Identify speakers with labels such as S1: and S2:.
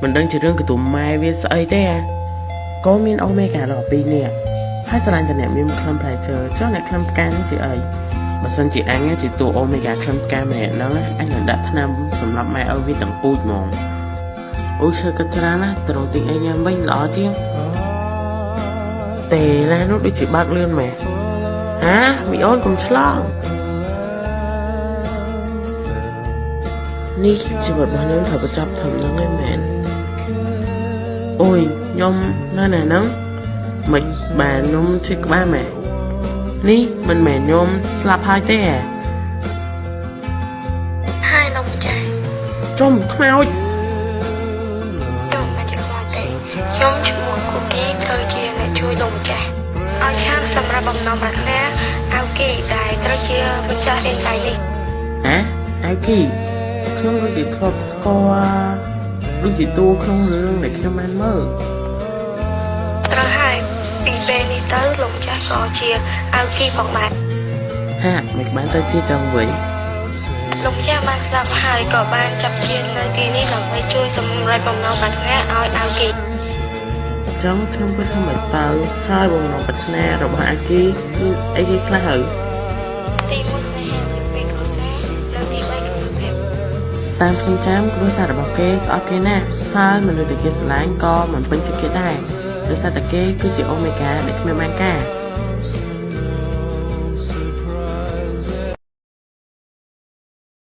S1: មិនដឹងជារឿងកន្ទុំម៉ែវាស្អីទេអាកូនមានអូមេហ្គាដល់2នាក់ហើយស្រឡាញ់តែអ្នកមានក្លិនផ្លែឈើចុះអ្នកក្លិនផ្កានេះជាអីបើសិនជាអញជាតួអូមេហ្គាក្លិនផ្កាម្នាក់ហ្នឹងអញនឹងដាក់ថ្នាំសម្រាប់ម៉ែឲ្យវាទាំងពូជហ្មងអូយឈើគិតច្រើនណាស់ទៅរកទិញអីញ៉ាំវិញល្អជាងទេឡានោះដូចជាបើកលឿនម៉ែហាមីអូនកុំឆ្លងនេះជីវិតរបស់ខ្ញុំត្រូវបញ្ចប់ត្រឹមហ្នឹងឯងមែនអូយខ្ញុំនៅណាហ្នឹងមិនបានខ្ញុំឈឺក្បាលម៉ែនេះមិនមែនខ្ញុំស្លាប់ហើយទេហ៎
S2: ហើយលោកម្ចាស់
S1: ចំខ្មោច
S2: ខ្ញុំមិនជាខ្មោចទេខ្ញុំឈ្មោះគូគីត្រូវជាអ្នកជួយលោកម្ចាស់ឲ្យឆាប់សម្រាប់បំណងប្រាថ្នាអាវគីដែលត្រូវជាម្ចាស់រាងកាយនេះ
S1: ហ៎អាវគីខ្ញុំដូចជាធ្លាប់ស្គាល់ដូចជាតួក្នុងរឿងដែលខ្ញុំបានមើល
S2: ត្រូវហើយពីពេលនេះទៅលោកម្ចាស់ក៏ជាអាវគីផងដែរ
S1: ហាមិនបានទៅជាចឹងវិញ
S2: លោកម្ចាស់បានស្លាប់ហើយក៏បានចាប់ជានៅទីនេះដើម្បីជួយសម្រេចបំណងប្រាថ្នាឲ្យអាវគី
S1: ចឹងខ្ញុំគិតថាមិនទៅហើយបំណងប្រាថ្នារបស់អាគីគឺអីគេខ្លះហើយ
S2: ទី1ស្នេហាទី2គ្រួសារនិងទី3គុណភាព
S1: តាមខ្ញុំចាំគ្រួសាររបស់គេស្អប់គេណាស់ហើយមនុស្សដែលគេស្រឡាញ់ក៏មិនពេញចិត្តគេដែរដោយសារតែគេគឺជាអូមេហ្គាដែលគ្មានបានការ